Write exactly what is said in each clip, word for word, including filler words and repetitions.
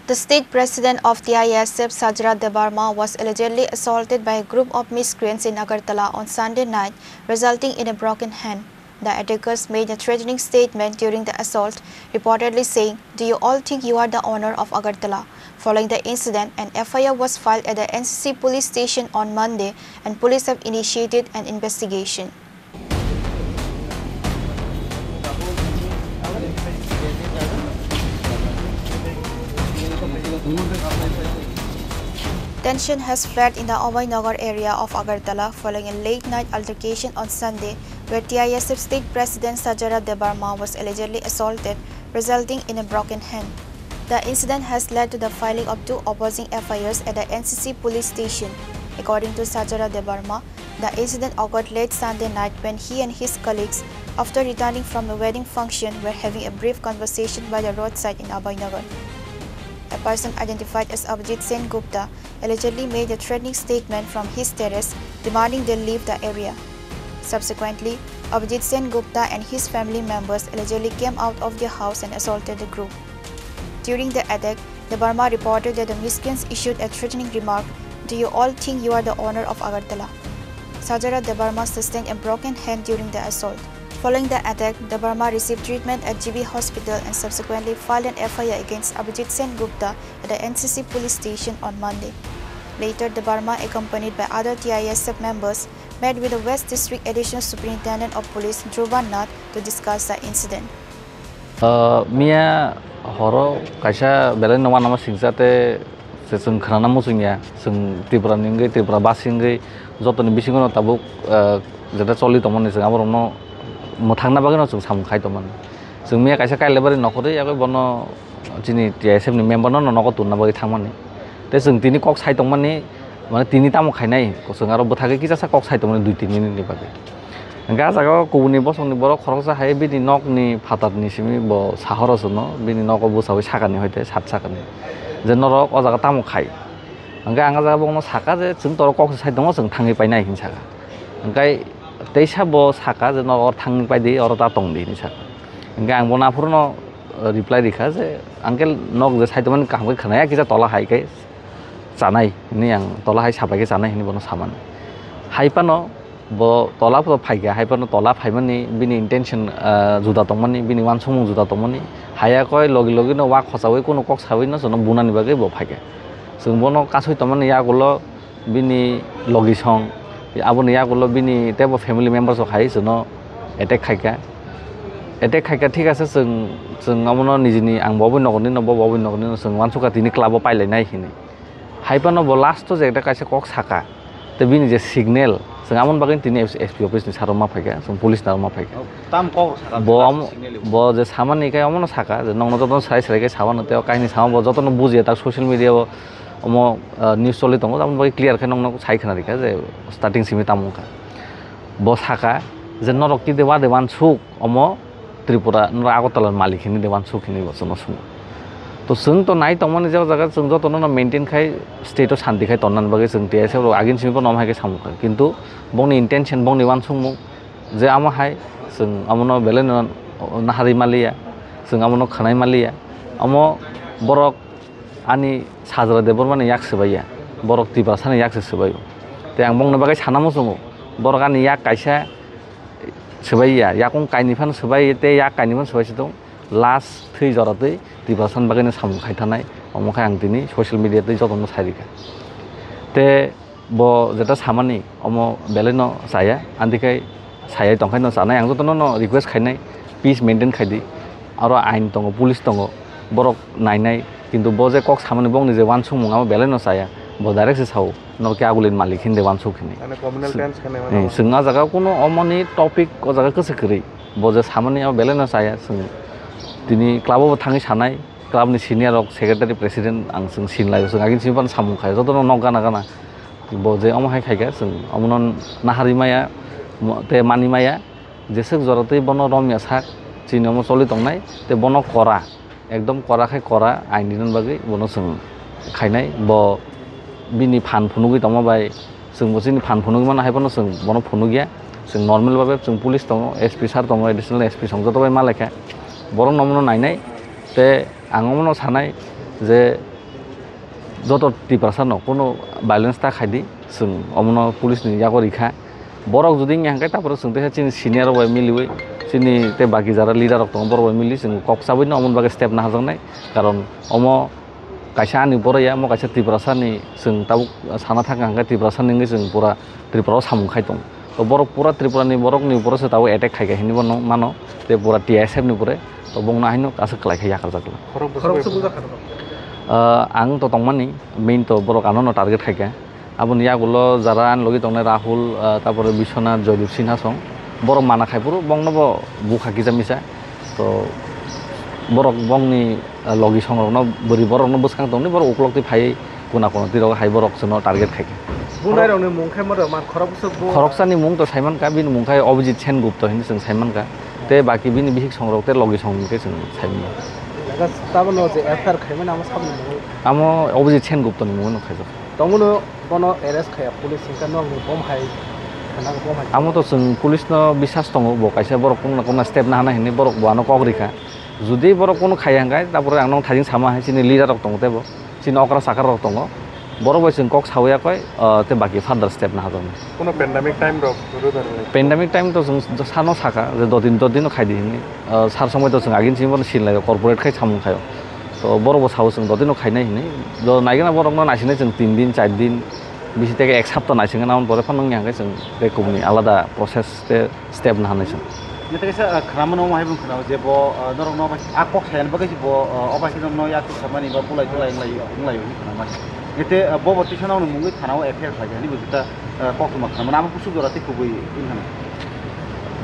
The state president of T I S F, Sajra Debbarma, was allegedly assaulted by a group of miscreants in Agartala on Sunday night, resulting in a broken hand. The attackers made a threatening statement during the assault, reportedly saying, "Do you all think you are the owner of Agartala?" Following the incident, an F I R was filed at the N C C police station on Monday, and police have initiated an investigation. Tension has flared in the Abhay Nagar area of Agartala following a late-night altercation on Sunday, where T I S F state president Sajara Debbarma was allegedly assaulted, resulting in a broken hand. The incident has led to the filing of two opposing F I Rs at the N C C police station. According to Sajara Debbarma, the incident occurred late Sunday night when he and his colleagues, after returning from a wedding function, were having a brief conversation by the roadside in Abhay Nagar. A person identified as Abhijit Sen Gupta allegedly made a threatening statement from his terrace, demanding they leave the area. Subsequently, Abhijit Sen Gupta and his family members allegedly came out of their house and assaulted the group. During the attack, Debbarma reported that the miscreants issued a threatening remark, "Do you all think you are the owner of Agartala?" Sajara Debbarma sustained a broken hand during the assault. Following the attack, Debbarma received treatment at G B Hospital and subsequently filed an F I R against Abhijit Sen Gupta at the N C C police station on Monday. Later, Debbarma, accompanied by other T I S F members, met with the West District Additional Superintendent of Police, Dhruva Nath, to discuss the incident. Ah, miya horo kaisa belai no wanama singsa te se chwng khwnana muchungya, chwng Tripura ni wngwi, Tripura basi wngwi jotoni bisingo no tabuk, ah, jeta choli tongmani chwng aborokno mwthangna bagwi no chwng samung khai tongmani. Chwng miya kaisa Kailabari nokhorwi yagwi bono chini T I S F ni member no nogo tonna bagwi thangmani. Tei chwng tini kok sai tongmani, mane tini tamo khainai, chwng aro bwthagwi kisasa kok sai tongmani dui tin minute ni bagwi. Hwnkhe ah jaga o kubuni bosongni borok khoroksa hai bini nokni phatarni simi bo sahoro chwngno, bini nogo bwchaui sakani hoite sat sakani je norok o jaga tamo khai. Hwnkhe ang ah jaga bokno saka je chwng toro kok sai tongo, chwng thangwi painai hinwi saka. Hwnkhe teisa bo saka je norok oro thangwi paidi, oro ta tongdi hinwi saka. Hwnkhe ang bono aphuru no reply rikha je, "Uncle, nok je sai tongmani kaham khe khwnaya, kisa tola hai khe chanai," hinwi ang tola hai sapai khe chanai hinwi bono samani. Hai phano bo tola pho phaikha, hai phano tola phaimani bini intention, ah, juda tongmani, bini uansukmung juda tongmani. Haya koi logi logi no wak khochaui kuno kok saui no chwngno bunani bagwi bo phaikha. Chwng bono kasui tongmani yagulo bini logi song, aboni yagulo bini teibo family members rok hai chwngno attack khaikha. Attack khaikha, thik ase, chwng, chwng abono nijini, ang bo oboni nogorni no, bo bo oboni nogorni no, chwng uansukha tini club o pailainai hinwi. Hai phano bo last o je ekta kaisa kok saka, tei bini je signal, chwng aboni bagwi tini S P office ni saro ma phaikha, chwng police ni aro ma phaikha. Oh, tam kok saka, bo last amo, signal bo je samani khe omono saka, je nokno jotono srai srai khe sabano, tei o kahini sama bo jotono bujiya, tak social media o omo, ah, news choli tongo, aboni bagwi clear khe nokno sai khna rikha je starting simi tamo wngkha. Bo saka je norok kide wade uansuk omo Tripura, norok Agartala ni malik hinwi de uansuk hinwi bo chwngno swngo. To chwng to nai tongmani je o jaga chwng jotono no maintain khai state o shanti khai tonnani bagwi chwng T S F rok agini simi phano omo hai khe samung kha. Kintu bongni intention, bongni uansukmung je amo hai chwng amono belai no naharwi maliya, chwng amono khwnai maliya. Omo borok ani Sajra Debbarmani yak swbaiya, borok Tiprasani yak se swbaio. Tei ang bongni bagwi sana muchungo, borok ani yak kaisa swbaiya, yakung kainwi phano swbai tei yak kainwi phano swbai se tong, last thwi jora twi Tiprasani bagwino samung khai thanai, omo khe ang tini social media twi jotono sai rikha. Tei bo jeta samani omo belai no chaya, andikhe sayai tongkhaino chanai, ang jotono no request khainai, peace maintain khaidi, aro ain tongo, police tongo, borok nainai, kintu bo je kok samani bongni je uansukmung amo belai no chaya, bo direct se sao. Norok khe agulini malik hinwi de uansuk hinwi. Mane communal tense khe naima. Hmm, naima. Chwng ah jaga kuno omoni topic o jaga kwchwk kwrwi. Bo je samani abo belai no chaya chwng. Tini club o bo thangwi sanai, club ni senior rok, secretary, president ang chwng sinlai, chwng agini simi phano samung khai, jotono nok gana gana. Bo je omo hai khaikha chwng omono naharwi maya, mo-, tei mani maya, jeswk jora twi bono romya sak, chini omo choli tongnai, tei bono kora. Ekdom kora khai kora ain dinani bagwi bono chwng khainai. Bo bini phan phunugwi tongma bai chwngbo chini phan phunugwi mano, hai phano chwng bono phunugya. Chwng normal babe chwng police tongo, S P sir tongo, additional S P song joto bai malaikha. Borok nomono nainai. Tei ang omono sanai je Joto Tiprasa no kuno violence ta khaidi, chwng omono police ni yago rikha. Borok jodi wngya hwnkhe, tapore chwng teisa chini senior rok bai miliwi, chini tei baki jara leader rok tongo, borok bai mili chwng kok chabwi no omoni bagwi step naharjaknai. Karon omo kaisa ani borok ya, omo kaisa Tiprasa ni, chwng tabuk sana thangkha hwnkhe Tiprasa ni wngwi chwng pura Tripura o samung khai tongo. To borok pura Tripura ni borok ni upor se tabuk attack khai kha hinwi bono mano, tei pura T S F ni upore, to bongno haino aswk kwlai khe yakarjak. Khorok bwswk bujak kha. Ah, ang to tongmani, main to borok ano no target khai kha. Aboni yagulo jara ani logi tongnai Rahul, ah, tapore Biswanath, Joydeep Sinha song. Borok mana khai phuru bongno bo bukha kisa misa. To borok bongni, ah, logi songrokno bwrwi borokno bwskang tongni borok uklok twi phaiwi kuna kuna twi rok hai borok chwngno target khai kha. Bunai rokni mung khe moro man khorok bwswk bo. Khoroksani mung to saiman kha, bini mung khai Abhijit Sengupta hinwi chwng saiman kha. Tei baki bini bihik songrok tei logi song hinkhe chwng saiman kha. Tabano je F I R khaimani amo saboni mung. Amo Abhijit Sengupta ni mungwi no khaijak. Tongmano bono arrest khaiya police hwnkhe nokni bom hai khwnang bom hai. Amo to chwng police no bisas tongo, bo kaisa borok kungna kungna step nahana hinwi borok bo ano kok rikha. Jodi borok kunu khaiya hwnkhe, tapore ang nong thajing sama hai chini leader rok tongo tebo, chini okra chakra rok tongo. Borok bai chwng kok sawi yakoi, ah, tei baki further step naharjaknai. Kuno pandemic time rok rwda rwlai? Pandemic time to chwng sano sakha je dodin dodin no khaidi hinwi. Ah, sar somoi to chwng agin simi bono sinlai corporate khai samung khaio. To borok bo sao chwng dodin no khainai hinwi. Do naigena borok no naisinai chwng tin din, char din, bisi tei ek sapta naisingna, aboni pore phano wngya hwnkhe chwng tei kubuni alada process tei step naharnai chwng. Nete kaisa, ah, khwnamano omo hai bo khwnao je bo, ah, norokno obai, ah, kok sayani bagwi se bo, ah, obai khe norokno yak samani ba bulai tulai wnglai, wnglai hinwi khwnamani. Nete, ah, bo bo tisa norokno mungwi thanao F I R khlai kha hinwi bo juta, ah, koktwma khwnamani. Amo kuchuk jora tei kubui wngkha na.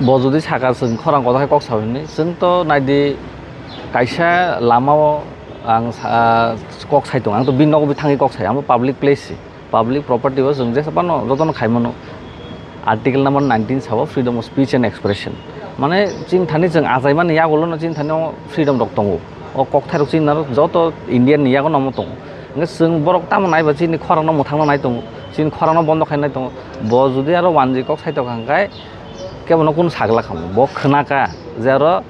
Bo jodi saka chwng khorang kotor khe kok sao hinwi, chwng to naidi kaisa lamao ang sa-, kok sai tongo. Ang to bini nogo bi thangwi kok sai, amo public place se. Public property o chwng jesa phano jotono khai mano. Article number nineteen sao freedom of speech and expression. Mane chini thani chwng achaimani yagulo no chini thani o freedom rok tongo. O kokthai rok chini naro joto Indian ni yago no omo tongo. Hwnkhe chwng borok tamo naiba chini khorang no mwthang no nai tongo. Chini khorang no bondo khai nai tongo. Bo jodi aro wanjwi kok sai tongkha hwnkhe kebo no kunu sagla khamu. Bo khwna kha je aro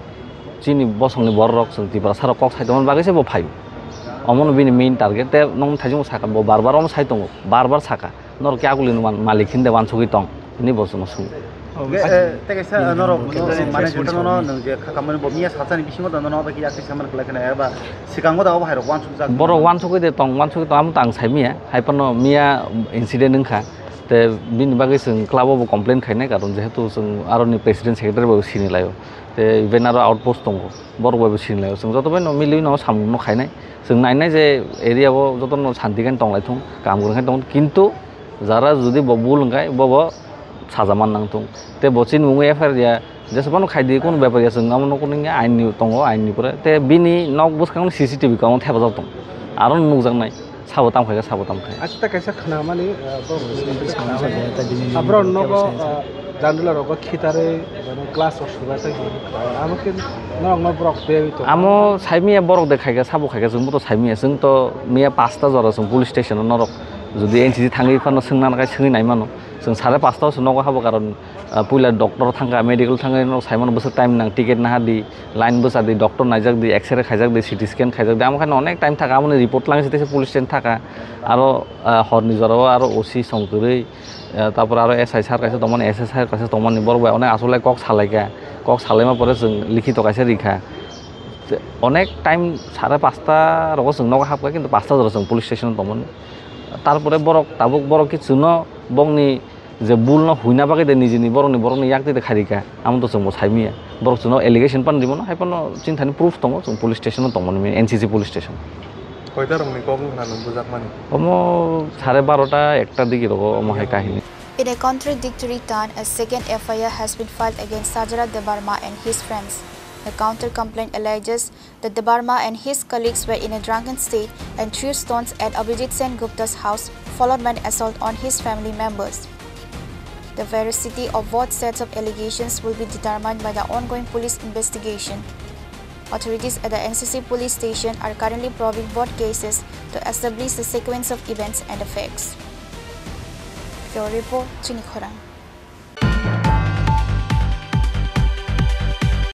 chini bosongni borok rok chwng Tiprasa rok kok sai tongmani bagwi se bo phaio. Omono bini main target. Tei nong thaijingo saka bo bar bar omo sai tongo. Bar bar saka. Norok khe agulini man-, malik hinde wansugwi tong, hwnwi bo chwngno swngo. Tei, eh, tei kaisa norok mane jotono nwng je kha kamani bo miya salsani bisingo da nono bai khe yakti saman kwlai khna eba swkango da obo hai rok wansukjak. Borok wansugwi de tong, wansugwi tong, amo tang sai miya, hai phano miya incident wngkha. Tei bini bagwi chwng club o bo complain khainai, karon jehetu chwng aroni president secretary bai bo sini laio. Tei even aro outpost tongo, borok bai bo sini laio. Chwng joto bai no milwi no samung no khainai. Chwng nainai je area o jotono santi khe tonglaithung, kaham kwrwng khe tong, kintu jara jodi bo bul wngkha, bo bo saja man nangthung. Tei bo chini mungwi F I R ya, jesa phano khaidi, kunu bepar ya, chwng amo nokni ain ni tongo, ain ni pore. Tei bini nok bwskango C C T V kwbangma thepajak tongo, aro nukjaknai, sabo tam khaikha, sabo tam khai. Acha ta kaisa khwnamani, ah, borok ni Sabo khwnamani. Sabo sabo ta bini Aborok nok nogo, sabo. Ah, jandula rogo khitarwi, mane glass rok subai tei amo khe norok no borok tei to. Amo saimiya borok de khaikha, sabo khaikha, chwng bo to saimiya, chwng to miya pasta jora chwng police station o norok jodi N C C thangwi phano swngna nakhai swngwi naimano. Chwng sare pasta o se nogo habo, karon, ah, puila doctor thangkha, medical thangkha, norok saimano bwswk time nang, ticket nahardi, line bwchardi, doctor naijakdi, X-ray khaijakdi, C T scan khaijakdi, amo khe onek time thaka, amoni report langwi se teisa police station thaka, aro, ah, horni jorao aro O C song kwrwi, ah, tapor aro S I sir kaisa tongmani, S S sir kaisa tongmani, borok bai onek asolai kok salaikha, kok salaima pore chwng likhito kaisa rikha. Te onek time sare pasta rogo chwng nogo hapkha, kintu pasta jora chwng police station o tongmani. Tarpore borok tabuk borok khe chwngno bongni je bul no huina bagwi de nijini borokni, borokni yak twi de khairikha, amo to chwngbo saimiya. Borok chwngno allegation pan rimo no, hai phano chini thani proof tongo, chwng police station o tongmani, N C C police station. Koita rokni kok wngkha nang bujakmani? Omo sare barota, ekta digi rogo omo hai kahini. In a contradictory turn, a second F I R has been filed against Sajara Debbarma and his friends. The counter complaint alleges that Debbarma and his colleagues were in a drunken state and threw stones at Abhijit Sengupta's house, followed by an assault on his family members. The veracity of both sets of allegations will be determined by the ongoing police investigation. Authorities at the N C C police station are currently probing both cases to establish the sequence of events and the facts. Bureau Report, Chini Khorang.